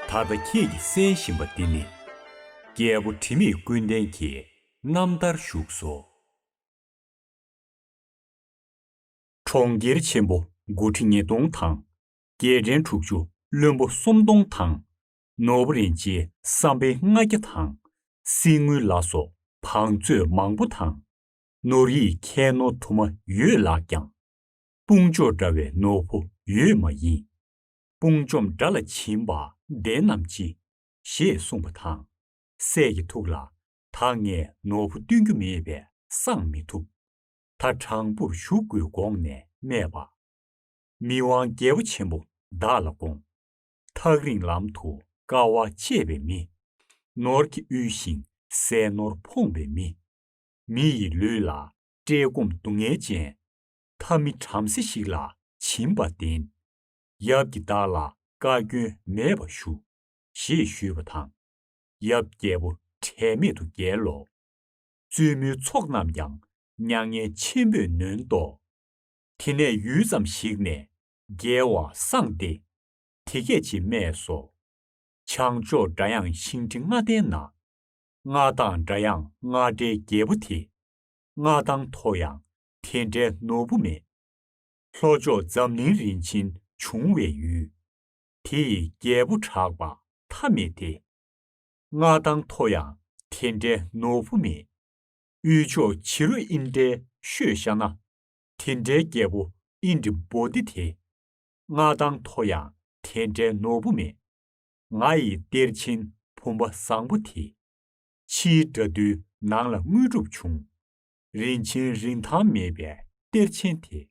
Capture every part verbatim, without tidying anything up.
ད་ལྟ་ཁྱེད་ཀྱིས་གསན་བཞིན་པ་འདི་ནི། རྒྱལ་པོ་དྲི་མེད་ཀུན་ལྡན་གྱི་རྣམ་ཐར་བཞུགས་སོ། གྲོང་ཁྱེར་ཆེན་པོ་དགུ་ཁྲི་ཉིས་སྟོང་དང་། རྒྱལ་ཕྲན་དྲུག་ཅུ་བློན་པོ་སུམ་སྟོང་དང་། ནོར་བུ་རིན་ཆེན་བསམ་འཕེལ་ལྔ་བརྒྱ་དང་། གསེར་དངུལ་ལ་སོགས་བང་མཛོད་མང་པོ་དང་། ནོར་ཡིད་ཁྱད་ནོར་དུ་མ་ཡོད་ལགས་ཀྱང་། དཔུང་འཇོམས་འདྲ་བའི་ནོར་བུ་ཡོད་མ་ཡིན། དཔུང་འཇོམས་དགྲ་ལ་བྱིན་པ་བདེན་ནམ་ཅི། ཞེས་གསུངས་པ་དང་། སྲས་ཀྱི་ཐུགས་ལ། ད་ངས་ནོར་བུ་སྟོན་རྒྱུ་མེད་པས་བསང་མི་ཐུབ། ད་དྲང་པོར་ཞུ་དགོས་དགོངས་ནས་སྨྲས་པ། མི་དབང་རྒྱལ་པོ་ཆེན་པོ་བདག་ལ་དགོངས། ཐག་རིང་ལམ་དུ་དཀའ་བ་སྤྱད་པའི་མི། ནོར་གྱིས་དབུལ་ཞིང་ཟས་ནོར་ཕོངས་པའི་མི། མི་ཡི་ལུས་ལ་བཀྲེས་སྐོམ་སྡུག་བསྔལ་ཅན། ཐ་མི་བྲམ་ཟེ་ཞིག་ལ་བྱིན་པ་བདེན། ཡབ་ཀྱིས་བདག་ལ་བཀའ་བཀྱོན་མེད་པར་ཞུ། ཞེས་ཞུས་པ་དང་། ཡབ་རྒྱལ་པོ་དྲན་མེད་དུ་བརྒྱལ་ལོ། བཙུན་མོའི་ཚོགས་རྣམས་ཀྱང་མྱ་ངན་ཆེན་པོས་ནོན་ཏོ། དེ་ནས་ཡུད་ཙམ་ཞིག་ནས་རྒྱལ་བ་སངས་ཏེ། དེ་སྐད་ཅེས་སྨྲས་སོ། བྱང་ཕྱོགས་སྒྲ་དབྱངས་ཤིང་ཁྲི་ལྔ་ལྡན་ན། མངའ་བདག་སྒྲ་དབྱངས་རྔ་སྒྲའི་རྒྱལ་པོ་དེ། མངའ་ཐང་མཐོ་ཡང་དེ་འདྲའི་ནོར་བུ་མེད། ལྷོ་ཕྱོགས་འཛམ་གླིང་རིན་ཆེན་འབྱུང་བའི་ཡུལ། དེ་ཡི་རྒྱལ་པོ་གྲགས་པ་ཐ་མེད་དེ། མངའ་ཐང་མཐོ་ཡང་དེ་འདྲའི་ནོར་བུ་མེད། དབུས་ཕྱོགས་བྱི་རུ་ཨིནྡྲའི་ཤོད་བཞག་ན། དེ་འདྲའི་རྒྱལ་པོ་ཨིནྡྲ་བོ་དྷི་དེ། མངའ་ཐང་མཐོ་ཡང་དེ་འདྲའི་ནོར་བུ་མེད། ང་ཡི་གཏེར་ཆེན་བུམ་པ་བཟང་པོ་དེ། ཕྱིའི་དགྲ་འདུལ་ནང་ལ་དངོས་གྲུབ་བྱུང་། རིན་ཆེན་རིན་ཐང་མེད་པའི་གཏེར་ཆེན་དེ།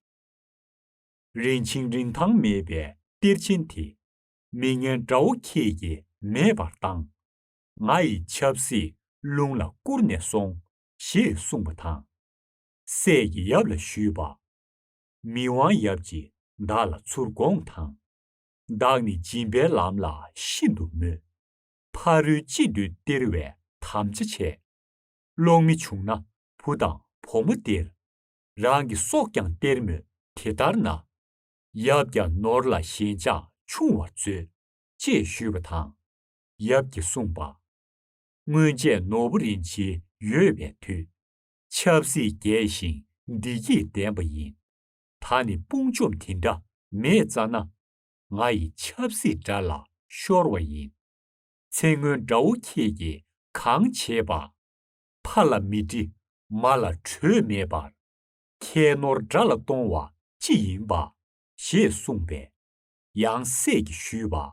རིན་ཆེན་རིན་ཐང་མེད་པའི་གཏེར་ཆེན་དེ། མི་ངན་དགྲ་བོ་ཁྱེད་ཀྱིས་མེད་པར་བཏང་། ང་ཡི་ཆབ་སྲིད་རླུང་ལ་བསྐུར་ནས་སོང་། ཞེས་གསུངས་པ་དང་། སྲས་ཀྱིས་ཡབ་ལ་ཞུས་པ། མི་དབང་ཡབ་ཀྱིས་བདག་ལ་ཚུར་དགོངས་དང་། བདག་ནི་སྦྱིན་པའི་ལམ་ལ་ཤིན་ཏུ་མོས། ཕ་རོལ་ཅི་འདོད་སྟེར་བའི་དམ་བཅའ་བྱས། སློང་མི་བྱུང་ན་བུ་དང་བུ་མོ་སྟེར། རང་གི་སྲོག་ཀྱང་སྟེར་མོད་དེ་ལྟར་ན། ཡབ་ཀྱང་ནོར་ལ་ཞེན་ཆགས་ཆུང་བར་མཛོད། ཅེས་ཞུས་པ་དང་། ཡབ་ཀྱིས་གསུངས་པ། སྔོན་ཆད་ནོར་བུ་རིན་ཆེན་ཡོད་པའི་དུས། ཆབ་སྲིད་རྒྱས་ཤིང་བདེ་སྐྱིད་ལྡན་པ་ཡིན། ད་ནི་དཔུང་འཇོམས་དེ་འདྲ་མེད་ཙ་ན། ང་ཡི་ཆབ་སྲིད་དགྲ་ལ་ཤོར་བ་ཡིན། ཚེ་སྔོན་དགྲ་བོ་ཁྱེད་ཀྱིས་གང་བྱས་པ། ཕ་ལ་མི་འདྲི་མ་ལ་གྲོས་མེད་པར། ཁྱེད་ནོར་དགྲ་ལ་གཏོང་བ་ཅི་ཡིན་པ། ཞེས་གསུངས་པས། ཡང་སྲས་ཀྱིས་ཞུས་པ། ལྷ་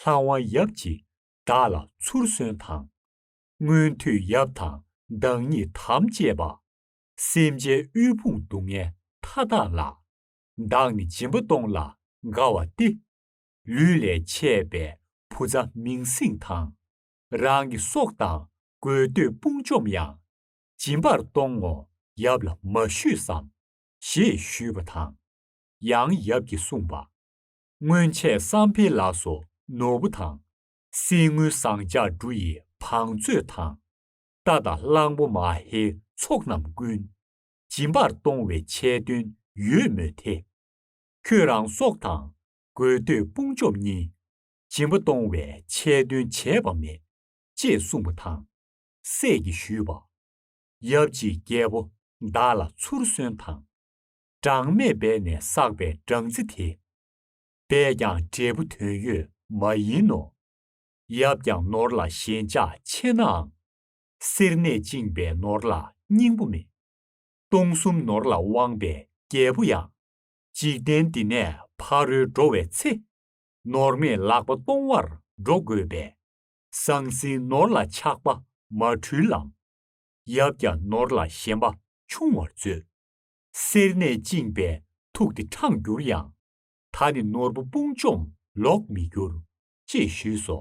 དབང་ཡབ་ཀྱིས་བདག་ལ་ཚུར་གསོན་དང་། སྔོན་དུས་ཡབ་དང་བདག་ཉིད་དམ་བཅས་པ། སེམས་ཅན་དབུལ་ཕོངས་སྡུག་བསྔལ་མཐའ་དག་ལ། བདག་ནི་སྦྱིན་པ་གཏོང་ལ་དགའ་བ་སྟེ། ལུས་ལས་ཆད་པའི་བུ་ཚ་མིང་སྲིང་དང་། རང་གི་སྲོག་དང་དགོས་འདོད་དཔུང་འཇོམས་ཡང་། སྦྱིན་པར་གཏོང་ངོ་ཡབ་ལ་མ་ཞུས་སམ། ཞེས་ཞུས་པ་དང་། ཡང་ཡབ་ཀྱིས་གསུངས་པ། སྔོན་ཆད་བསམ་འཕེལ་ལ་སོགས་ནོར་བུ་དང་། གསེར་དངུལ་ཟངས་ལྕགས་འབྲུ་ཡི་བང་མཛོད་དང་། རྟ་དང་གླང་པོ་མ་ཧེའི་ཚོགས་རྣམས་ཀུན། སྦྱིན་པར་གཏོང་བའི་ཆེད་དོན་ཡོད་མོད་དེ། ཁྱོད་རང་སྲོག་དང་དགོས་འདོད་དཔུང་འཇོམས་གཉིས། སྦྱིན་པ་གཏོང་བའི་ཆེད་དོན་བྱས་པ་མེད། ཅེས་གསུངས་པ་དང་། སྲས་ཀྱིས་ཞུས་པ། ཡབ་ཀྱིས་རྒྱལ་པོ་བདག་ལ་ཚུར་གསོན་དང་། གྲངས་མེད་འབད་ནས་བསགས་པའི་སྦྲང་རྩི་དེ། འབད་ཀྱང་འབྲས་བུ་དོན་ཡོད་མ་ཡིན་ནོ། ཡབ་ཀྱང་ནོར་ལ་ཞེན་ཆགས་ཆེ་ནའང་། སེར་སྣས་བཅིངས་པའི་ནོར་ལ་སྙིང་པོ་མེད། སྟོང་གསུམ་ནོར་ལ་དབང་པའི་རྒྱལ་པོ་ཡང་། འཇིག་རྟེན་འདི་ནས་ཕ་རོལ་འགྲོ་བའི་ཚེ། ནོར་མེད་ལག་པ་སྟོང་བར་འགྲོ་དགོས་པས། ཟང་ཟིང་ནོར་ལ་ཆགས་པ་མ་འཁྲུལ་ལམ། ཡབ་ཀྱང་ནོར་ལ་ཞེན་པ་ཆུང་བར་མཛོད། སེར་སྣས་བཅིངས་པའི་ཐུགས་དེ་ཕྲང་གྱུར་ཡང་། ད་ནི་ནོར་བུ་དཔུང་འཇོམས་ལོག་མི་འགྱུར། ཅེས་ཞུས་སོ།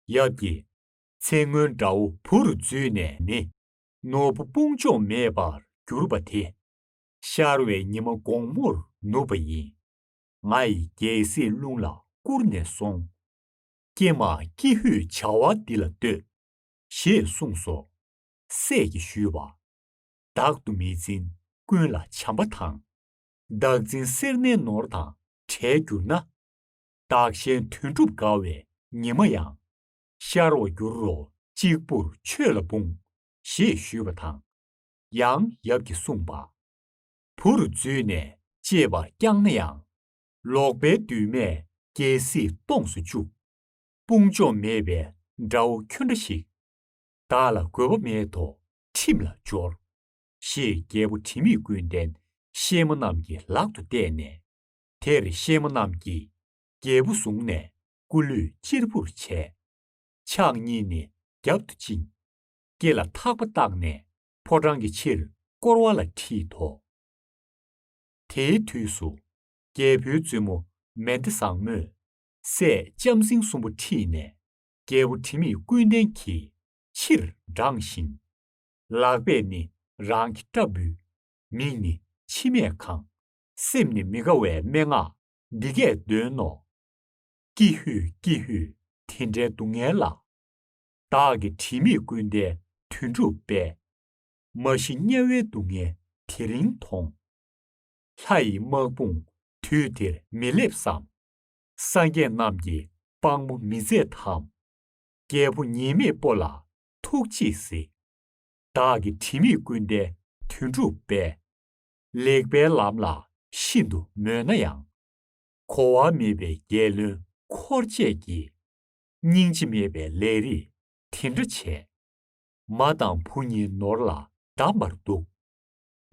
ཡབ་ཀྱིས། ཚེ་སྔོན་དགྲ་བོ་བུ་རུ་བརྫུས་ནས་ནི། ནོར་བུ་དཔུང་འཇོམས་མེད་པར་གྱུར་པ་དེ། ཤར་བའི་ཉི་མ་དགོང་མོར་ནུབ་པ་ཡིན། ང་ཡི་རྒྱལ་སྲིད་རླུང་ལ་བསྐུར་ནས་སོང་། ཀྱེ་མ་ཀྱི་ཧུད་བྱ་བ་འདི་ལ་ལྟོས། ཞེས་གསུངས་སོ། སྲས་ཀྱིས་ཞུས་པ། བདག་ཏུ་མི་འཛིན་ཀུན་ལ་བྱམས་པ་དང་། བདག་འཛིན་སེར་སྣའི་ནོར་དང་བྲལ་གྱུར་ན། བདག་གཞན་དོན་གྲུབ་དགའ་བའི་ ཉི་མ་ཡང་། ཤར་བར་འགྱུར་རོ་གཅིག་པུར་ཆོས་ལ་འབུངས། ཞེས་ཞུས་པ་དང་། ཡང་ཡབ་ཀྱིས་གསུངས་པ། བུ་རུ་འཛུལ་ནས་གཅེས་པར་བསྐྱངས་ན་ཡང་། ལོག་པའི་མདུན་མས་རྒྱལ་སྲིད་སྟོངས་སུ་བཅུག། དཔུང་འཇོམས་མེད་པའི་དགྲ་བོ་ཁྱོད་འདྲ་ཞིག། བདག་ལ་དགོས་པ་མེད་དོ་ཁྲིམས་ལ་སྦྱོར། ཞེས་རྒྱལ་པོ་དྲི་མེད་ཀུན་ལྡན་གཤེད་མ་རྣམས་ཀྱི་ལག་ཏུ་གཏད་ནས། དེར་གཤེད་མ་རྣམས་ཀྱིས་རྒྱལ་པོ་བཟུང་ནས་སྐུ་ལུས་གཅེར་བུར་བྱས། ཕྱག་གཉིས་ནི་རྒྱབ་ཏུ་བཅིངས། སྐེ་ལ་ཐག་པ་བཏགས་ནས་ཕོ་བྲང་གི་ཕྱིར་བསྐོར་བ་ལ་ཁྲིད་དོ། དེའི་དུས་སུ་རྒྱལ་པོའི་བཙུན་མོ་མན་དེ་བཟང་མོས་སྲས་ལྕམ་སྲིང་གསུམ་པོ་ཁྲིད་ནས་རྒྱལ་པོ་དྲི་མེད་ཀུན་ལྡན་གྱི་ཕྱིར་འབྲངས་ཤིང་། ལག་པས་ནི་རང་གི་སྐྲ་འབུད། མིག་ནི་མཆི་མས་གང་། སེམས་ནི་མི་དགའ་བའི་སྨྲེ་སྔགས་འདི་སྐད་འདོན་ནོ། ཀྱི་ཧུད་ཀྱི་ཧུད་དེ་འདྲའི་སྡུག་བསྔལ་ལ། བདག་གིས་དྲི་མེད་ཀུན་ལྡན་དོན་གྲུབ་པས། མ་ཤི་དམྱལ་བའི་སྡུག་བསྔལ་དེ་རིང་མཐོང་། ལྷ་ཡི་དམག་དཔུང་དུས་དེར་མི་སླེབས་སམ། སངས་རྒྱས་རྣམས་ཀྱི་དཔང་པོ་མི་མཛད་དམ། རྒྱལ་པོ་ཉེས་མེད་པོ་ལ་ཐུགས་རྗེས་གཟིགས། བདག་གིས་དྲི་མེད་ཀུན་ལྡན་དོན་གྲུབ་པས། ལེགས་པའི་ལམ་ལ་ཤིན་ཏུ་མོས་ན་ཡང་། གོ་བ་མེད་པའི་རྒྱལ་བློན་འཁོར་བཅས་ཀྱིས། སྙིང་རྗེ་མེད་པའི་ལས་རིགས་དེ་འདྲ་བྱས། མ་དང་བུ་གཉིས་ནོར་ལ་བསྡམས་པར་འདུག།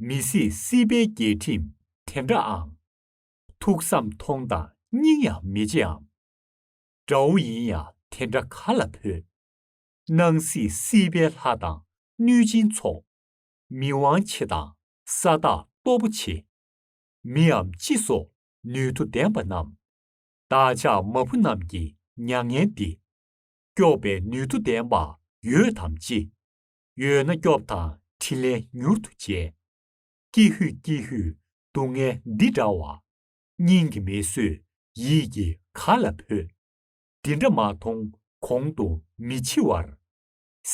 མི་སྲིད་སྲིད་པའི་རྒྱལ་ཁྲིམས་དེ་འདྲའང་། ཐུགས་བསམ་མཐོང་དང་སྙིང་ཡང་མི་རྗེའམ། དགྲ་བོ་ཡིན་ཡང་དེ་འདྲ་ག་ལ་ཕོད། སྣང་སྲིད་སྲིད་པའི་ལྷ་དང་གནོད་སྦྱིན་ཚོགས། མི་དབང་ཆེ་དང་ས་བདག་སྟོབས་པོ་ཆེ། མིའམ་ཅི་སོགས་ནུས་མཐུ་ལྡན་པ་རྣམས། བདག་ཅག་མ་བུ་རྣམས་ཀྱི་མྱ་ངན་འདི། སྐྱོབ་པའི་ནུས་མཐུ་ལྡན་པ་ཡོད་དམ་ཅི། ཡོད་ན་སྐྱོབ་དང་ཕྲིན་ལས་མྱུར་དུ་བྱས། ཀྱི་ཧུད་ཀྱི་ཧུད་སྡུག་བསྔལ་འདི་འདྲ་བ། སྙིང་གིས་མི་བཟོད་ཡིད་ཀྱིས་ག་ལ་ཕོད། འདི་འདྲ་མ་མཐོང་གོང་དུ་མི་འཆི་བར།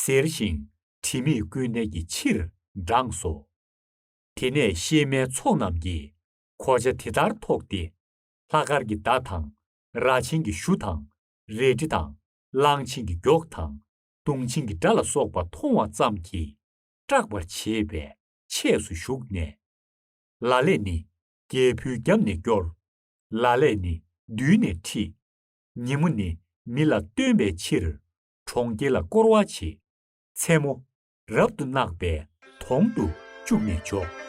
ཟེར་ཞིང་དྲི་མེད་ཀུན་ལྡན་གྱི་ཕྱིར་འབྲངས་སོ། དེ་ནས་གཤེད་མའི་ཚོགས་རྣམས་ཀྱིས་གོ་ཆ་དེ་ལྟར་ཐོགས་ཏེ། ལྷ་སྐལ་གྱི་མདའ་དང་། རྭ་ཆེན་གྱི་གཞུ་དང་། རལ་གྲི་དང་། གླང་ཆེན་གྱི་མགྱོགས་དང་། དུང་ཆེན་གྱི་སྒྲ་ལ་སོགས་པ་མཐོང་བ་ཙམ་གྱིས་སྐྲག་པར་བྱེད་པའི་ཆས་སུ་ཞུགས་ནས། ལ་ལས་ནི་རྒྱལ་པོའི་རྒྱབ་ནས་སྐྱོར། ལ་ལས་ནི་མདུན་ནས་ཁྲིད། ཉིན་མོ་ནི་མི་ལ་སྟོན་པའི་ཕྱིར་གྲོང་ཁྱེར་ལ་བསྐོར་བ་བྱེད། མཚན་མོ་རབ་ཏུ་གནག་པའི་དོང་དུ་བཅུག་ནས་འཇོག།